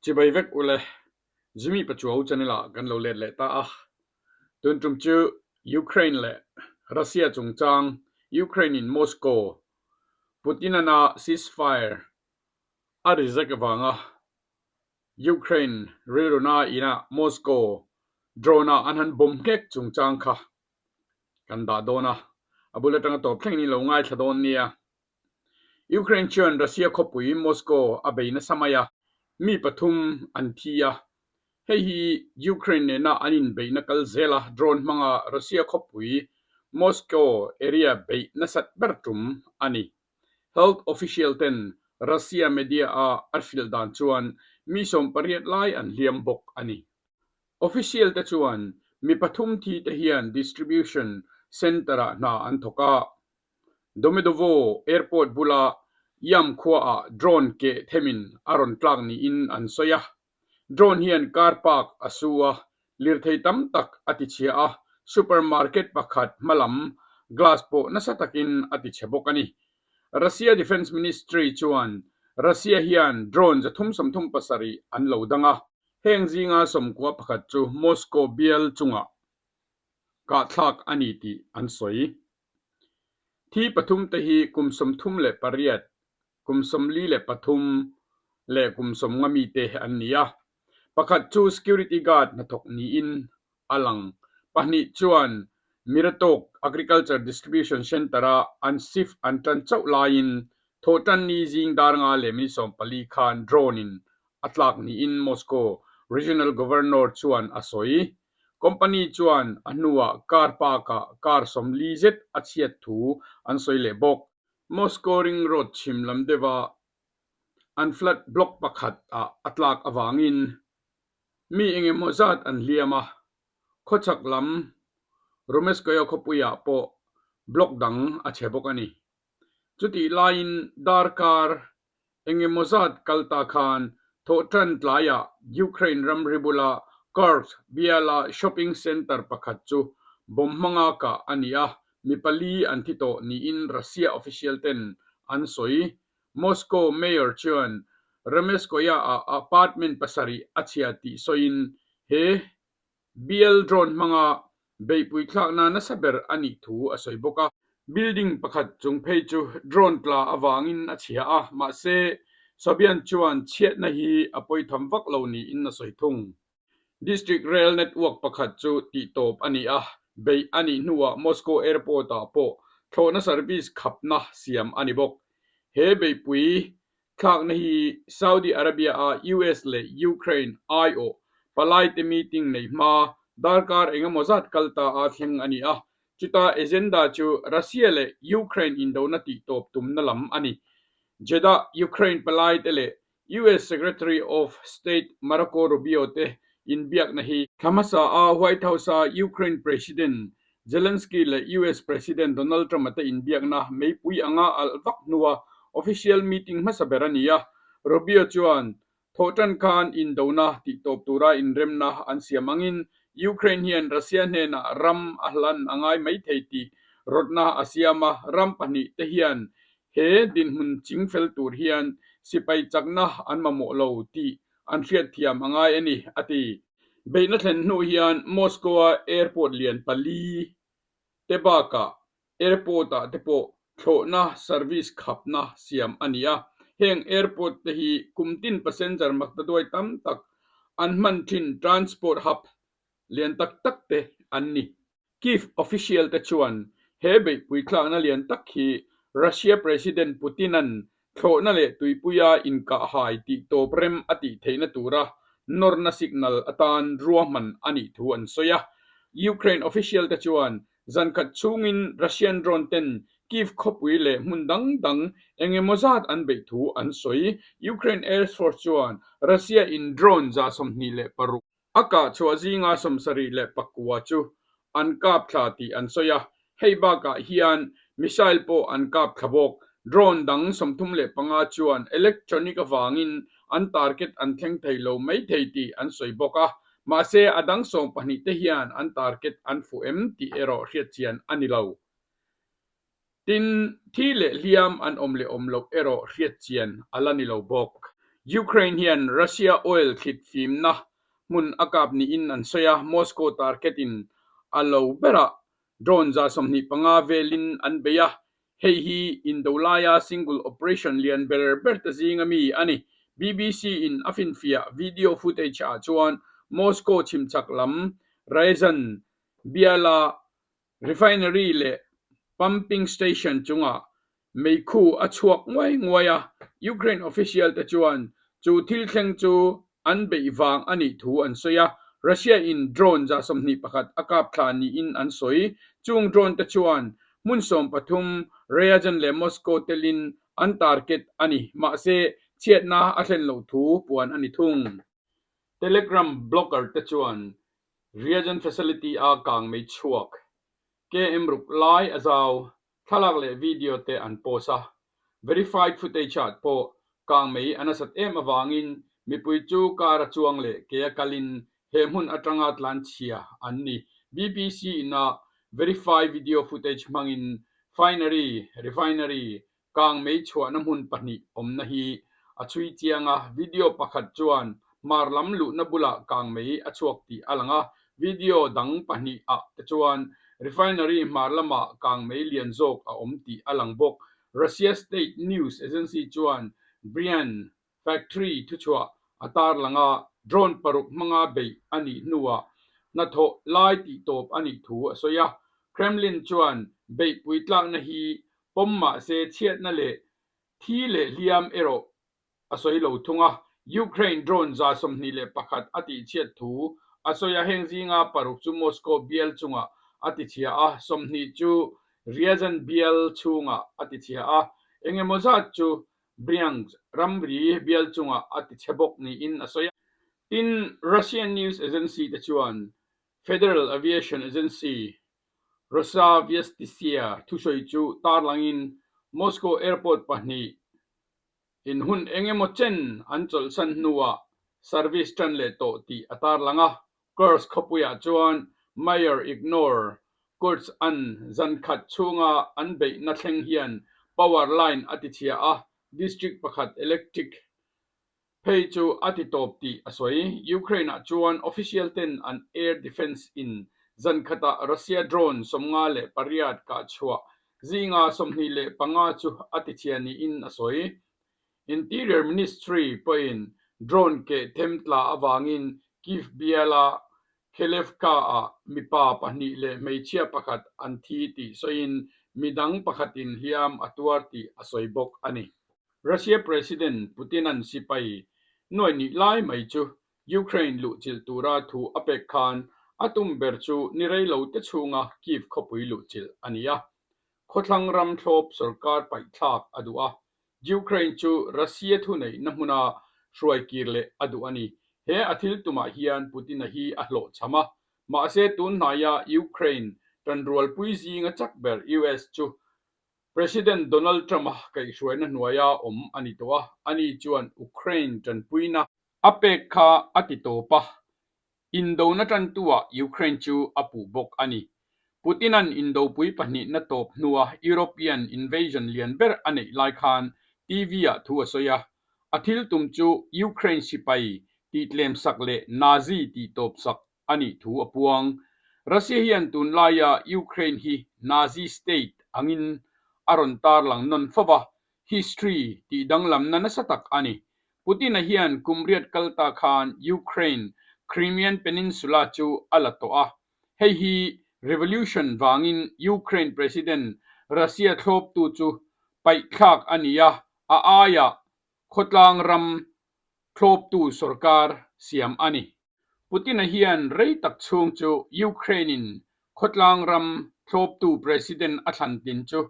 Chibai vek ule, Jimmy Pachuau channel ah kan lo let leh ta a. Tun tum chu Ukraine leh Russia chungchang, Ukraine in Moscow Putin-ana ceasefire a reject avanga Ukraine rilruna inah Moscow drone-a an han bomb nghek chungchang kha kan dah dawn a, a bul atanga tawp thlengin in lo ngaithla dawn nia. Ukraine chuan Russia khawpui Moscow a bei nasa mai a, mi pathum an thi a. Hei hi Ukraine nena an inbeihna kal zel a, drone hmanga Russia khawpui Moscow area beih nasat ber tum a ni. Health official ten Russia media a a hrilh dan chuan mi 18 lai an hliam bawk a ni. Official te chuan mi pathum thi te hian distribution centre-ah hna an thawk a. Domodedovo Airport bula Yam khuaah drone keh themin a rawn tlak niin an sawi a. Drone hian car park a su a, lirthei tam tak a tichhia a, supermarket pakhat hmalam glass pawh nasa takin a tichhe bawk a ni. Russia Defence Ministry chuan Russia hian drone 337 an lo dang a, Heng zinga 91 chu Moscow bial chungah kahthlak a ni tih an sawi. Thi pathum te hi kum 38, kum 43 leh kum 50 mi te an ni a. Pakhat chu security guard hnathawk niin a lang. Pahnih chuan Miratok Agriculture Distribution Centre-a an shift an tan chauh laiin Thawhtanni zing dar nga leh minute 14 khan drone-in a tlak niin Moscow Regional Governor chuan a sawi. Company chuan a hnuah car park-ah car 40 zet a chhiat thu an sawi leh bawk. Moscow Ring Road chhim lam deuha an flat block pakhat ah a tlak avangin mi engemaw zat an hliam a, khawchhak lam Rumeskoye khawpuiah pawh block dang a chhe bawk a ni. Chutih laiin darkar engemaw zat kal ta khan thawhtan tlaiah Ukraine ramri bula Kursk biala shopping centre pakhat chu bomb hmanga kah a ni a, mi pali an thi tawh niin Russia official ten an sawi. Moscow mayor chuan Remeskoye-ah apartment pasarih a chhia tih sawiin he Bial drone hmanga beihpui thlakna nasa ber a nih thu a sawi bawk a. Building pakhat chung phei chu drone tla avangin a chhia a, mahse Sobyan chuan chhiatna hi a pawi tham vak lo niin a sawi thung. District rail network pakhat chu tihtawp a ni a, beih a nih hnuah Moscow airport-ah pawh thlawhna service khapna siam a ni bawk. He beihpui Thlakna hi Saudi Arabia-a US leh Ukraine aiawh palaite meeting nei hma darkar engemaw zat kal ta a thleng a ni a, chuta agenda chu Russia leh Ukraine indona tihtawp tumna lam a ni. Jeddah, Ukraine palaite leh US Secretary of State Marco Rubio te inbiakna hi thla hmasa a White House-a Ukraine President Zelensky leh US President Donald Trump-a te inbiakna meipui anga alh vak hnua official meeting hmasa ber a ni a. Rubio chuan thawhtan khan indona tihtawp tura inremna an siam angin Ukraine hian Russia hnenah ram a hlan a ngai maithei tih rawtna a siam a, ram pahnih te hian he dinhmun chingfel tur hian sipai chakna an mamawh lo tih an hriatthiam a ngai a ni, a ti. Beihna thlen hnu hian Moscow-a airport lian pali te bakah airport-ah te pawh thlawhna service khapna siam a ni a. Heng airport te hi kum tin passenger maktaduai tam tak an hman thin transport hub lian tak tak te an ni. Kyiv official te chuan he beihpui tlakna lian tak hi Russia President Putin-a'n thlawhna leh tuipuia inkahhai tih tawp rem a tih theihna tura nawrna signal atan ruahman a nih thu an sawi a. Ukraine official te chuan zankhat chhungin Russian drone ten Kyiv khawpui leh hmun dang dang engemaw zat an beih thu an sawi. Ukraine Air Force chuan Russia in drone 26 A kah chhuah zinga 79 chu an kap thla tih an sawi a, hei bakah hian missile pawh an kap thla bawk. Drone dang 35 chuan electronic avangin an target an thleng thei lo mai thei tih an sawi bawk a, mahse a dang 12 te hian an target an fuh em tih erawh hriatchian a ni lo. Tin, thi leh hliam an awm leh awm loh erawh hriatchian a la ni lo bawk. Ukraine hian Russia oil thlit fimna hmun a kap niin an sawi a, Moscow target in a lo berah drone 25 velin an bei a, hei hi indo laia single operation lian ber ber te zinga mi a ni. BBC in a finfiah video footage ah chuan Moscow chhimchhak lam Ryazan biala Refinery leh pumping station chungah meikhu a chhuak nguai nguai a, Ukraine official te chuan chu thil thleng chu an beih vang a nih thu an sawi a, Russia in drone 21 a kap thla niin an sawi. Chung drone te chuan hmun 13 Ryazan leh Moscow telin an target a ni, mahse chhiatna a thlen loh thu puan a ni thung. Telegram blogger te chuan Ryazan facility a kang mei chhuak KM ruk lai a zau thlalak leh video te an post a, verified footage ah pawh kang mei a nasat em avangin mipui chu car a chuang leh ke a kalin he hmun atanga tlanchhia an ni. BBC in a verify video footage hmangin finery, refinery, Kang mei chhuahna hmun pahnih awmna hi a chhui chiang a, video pakhat chuan hmar lam luhna bulah kang mei a chhuak tih a lang a, video dang pahnih ah te chuan refinery hmar lamah kang mei lian zawk a awm tih a lang bawk. Russia state news agency chuan Bryansk factory thuchhuah a tarlang a, drone paruk hmanga beih a nih hnuah hnathawh lai tihtawp a nih thu a sawi a. Kremlin chuan beihpui tlakna hi pawm mah se chhiatna leh thi leh hliam erawh a sawi lo thung a. Ukraine drone 21 a tihchhiat thu a sawi a, heng zinga paruk chu Moscow bial chungah a tichhia a, 20 chu Ryazan bial chhungah a tichhia a, engemaw zat chu Bryansk ramri bial chungah a tichhe bawk niin a sawi a. Tin, Russian news agency te chuan Federal Aviation Agency, Rosaviatsiya thusawi chu tarlangin Moscow airport pahnih in hun eng emaw chen an chawlhsan hnuah service tan leh tawh tih a tarlang a. Kursk khawpuiah chuan Mayor Ignor Kurtz an zan khat chhunga an beihna thleng hian power line a tichhia a, district pakhat electric phei chu a titawp tih a sawi. Ukraine-ah chuan official ten an air defence in zan khatah Russia drone 58 kah chhuah zinga 25 chu a tichhia niin a sawi. Interior Ministry pawhin drone keh them tla avangin Kyiv biala Khelevka-ah mipa pahnih leh hmeichhia pakhat an thi tih sawiin midang pakhatin hliam a tuar tih a sawi bawk a ni. Russia President Putin-a'n sipai nuai nih lai mai chu Ukraine luhchilh tura thu a pek khan a tum ber chu ni rei lo te chhunga Kyiv khawpui luhchilh a ni a. Khawthlang ram thlawp sorkar paihthlak a duh a, Ukraine chu Russia thuneihna hmuna hruai kir leh a duh a ni. He a thil tumah hian Putin-a hi a hlawhchham a, mahse tun hnaia Ukraine tanrualpui zinga chak ber US chu President Donald Trump-a kaihhruaina hnuaia awm a ni tawh a, ani chuan Ukraine tanpuina a pek kha a ti tawp a, Indona tantu-ah Ukraine chu a puh bawk a ni. Putin-a'n indopui pahnihna tawp hnua European invasion lian ber a neih lai khan TV-ah thu a sawi a, a thil tum chu Ukraine sipai tihtlem sak leh Nazi tihtawp sak a nih thu a puang. Russia hian tunlaia Ukraine hi Nazi state angin a rawn tarlang nawn fo va, history tih danglamna nasa tak a ni. Putin-a hian kum riat kal ta khan Ukraine Crimean Peninsula chu a la tawh a, hei hi revolution vangin Ukraine President Russia thlawptu chu paihthlak a ni a, a aiah khawtlang ram thlawptu sorkar siam a ni. Putin-a hian rei tak chhung chu Ukraine-in khawtlang ram thlawptu president a thlan tlin chu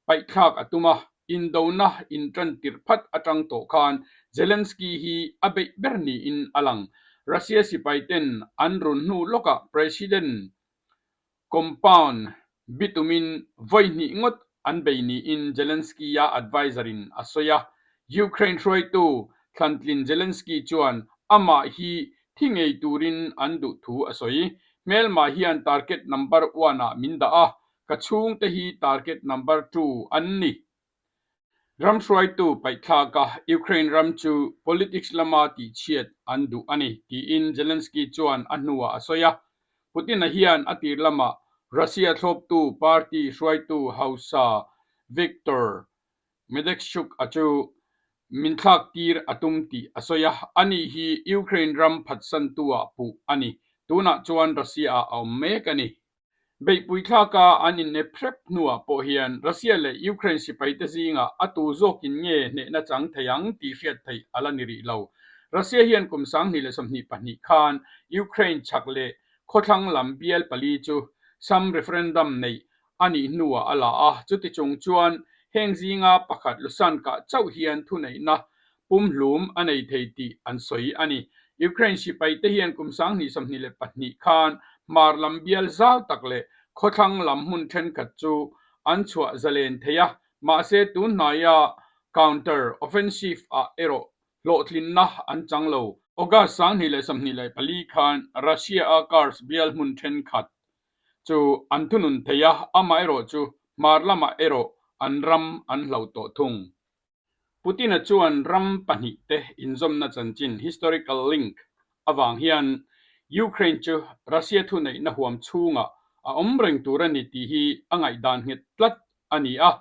paihthlak a tum a, indona intan tirh phat atang tawh khan Zelensky hi a beih ber niin a lang. Russia sipaiten an run hnu lawkah president compound bitumin vawi hnih ngawt an bei niin Zelensky-a adviser-in a sawi a. Ukraine hruaitu thlantlin Zelensky chuan amah hi thi ngei turin an duh thu a sawi. Hmelmah hian target number one-ah min dah a, ka chhungte hi target number two an ni. Ram hruaitu paihthlaka Ukraine ram chu politics lama tihchhiat an duh a ni, tiin Zelensky chuan a hnuah a sawi a. Putin-a hian a tir lamah Russia thlawptu party hruaitu hausa Viktor Medvedchuk-a chu min thlak tir a tum tih a sawi a, ani hi Ukraine ram phatsantu-ah puh a ni. Tunah chuan Russia-ah a awm mek a ni. Beihpui thlaka an innep hrep hnuah pawh hian Russia leh Ukraine sipaite zingah a tu zawkin nge hnehna chang thei ang tih hriat theih a la ni rih lo. Russia hian kum 2022 khan Ukraine chhak leh khawthlang lam bial pali chu sam referendum neih a nih hnuah a la a, chuti chung chuan heng zinga pakhat Lusanka chauh hian thuneihna pumhlum a nei thei tih an sawi a ni. Ukraine sipaite hian kum 2022 khan hmar lam bial zau tak leh khawthlang lam hmun thenkhat chu an chhuah zalen thei a, mahse tun hnaia counter offensive ah erawh hlawhtlinna an chang lo. August 2024 khan Russia-a Kursk bial hmun thenkhat chu an thunun thei a, amaherawhchu hmar lamah erawh an ram an hlo tawh thung. Putin-a chuan ram pahnihte inzawmna chanchin, historical link, avang hian Ukraine chu Russia thuneihna huam chhungah a awm reng tur a ni tih hi a ngaihdan nghet tlat a ni a.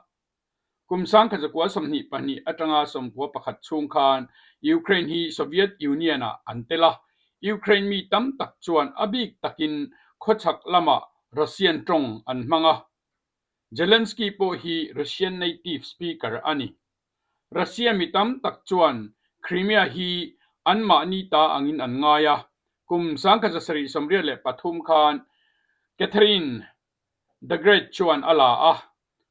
Kum 1922 atanga 91 chhung khan Ukraine hi Soviet Union-ah an tel a, Ukraine mi tam tak chuan a bik takin khawchhak lamah Russian tawng an hmang a. Zelensky pawh hi Russian native speaker a ni. Russia mi tam tak chuan Crimea hi anmahni ta angin an ngai a, kum 1783 khan Catherine the Great chuan a la a,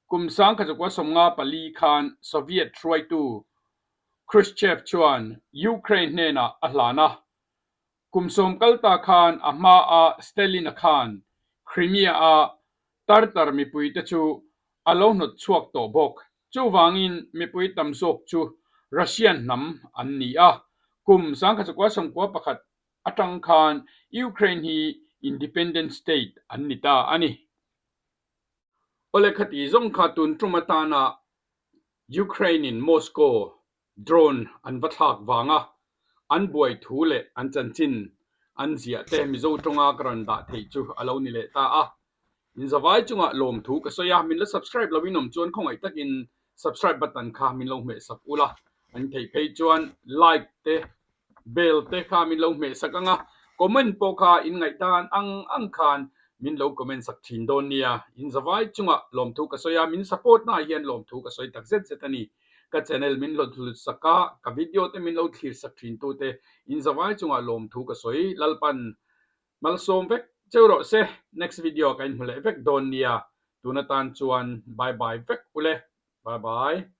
kum 1954 khan Soviet hruaitu Khrushchev chuan Ukraine hnenah a hlan a, Kum sawm kal ta khan a hmaa Stalin-a khan Crimea-a Tartar mipuite chu a lo hnawt chhuak tawh bawk. Chuvangin mipui tam zawk chu Russian hnam an ni a. Kum 1991 atang khan Ukraine hi independent state an ni ta a ni. Awle khati zawng kha tun tum atana Ukraine-in Moscow Drone an va thlak vanga an buai thu leh an chanchin an ziah te Mizo tawnga ka rawn dah theih chu a lo ni leh ta a. Inzavai chungah lawmthu ka sawi a, min la subscribe lo in awm chuan khawngaih takin subscribe button kha min lo hmeh sak ula, an theih phei chuan like te Bell te kha min lo hmeh sak ang a, comment pawh kha in ngaihdan ang ang khan min lo comment sak thin dawn nia. In zavai chungah lawmthu ka sawi a, min support naah hian lawmthu ka sawi tak zet zet a ni. Ka channel min lo hlut sak a, ka video te min lo thlir sak thin tute in zavai chungah lawmthu ka sawi. Lalpan malsawm vek cheu rawh se. Next video ah ka inhmu leh vek dawn nia. Tun atan chuan bye bye vek ule. Bye bye.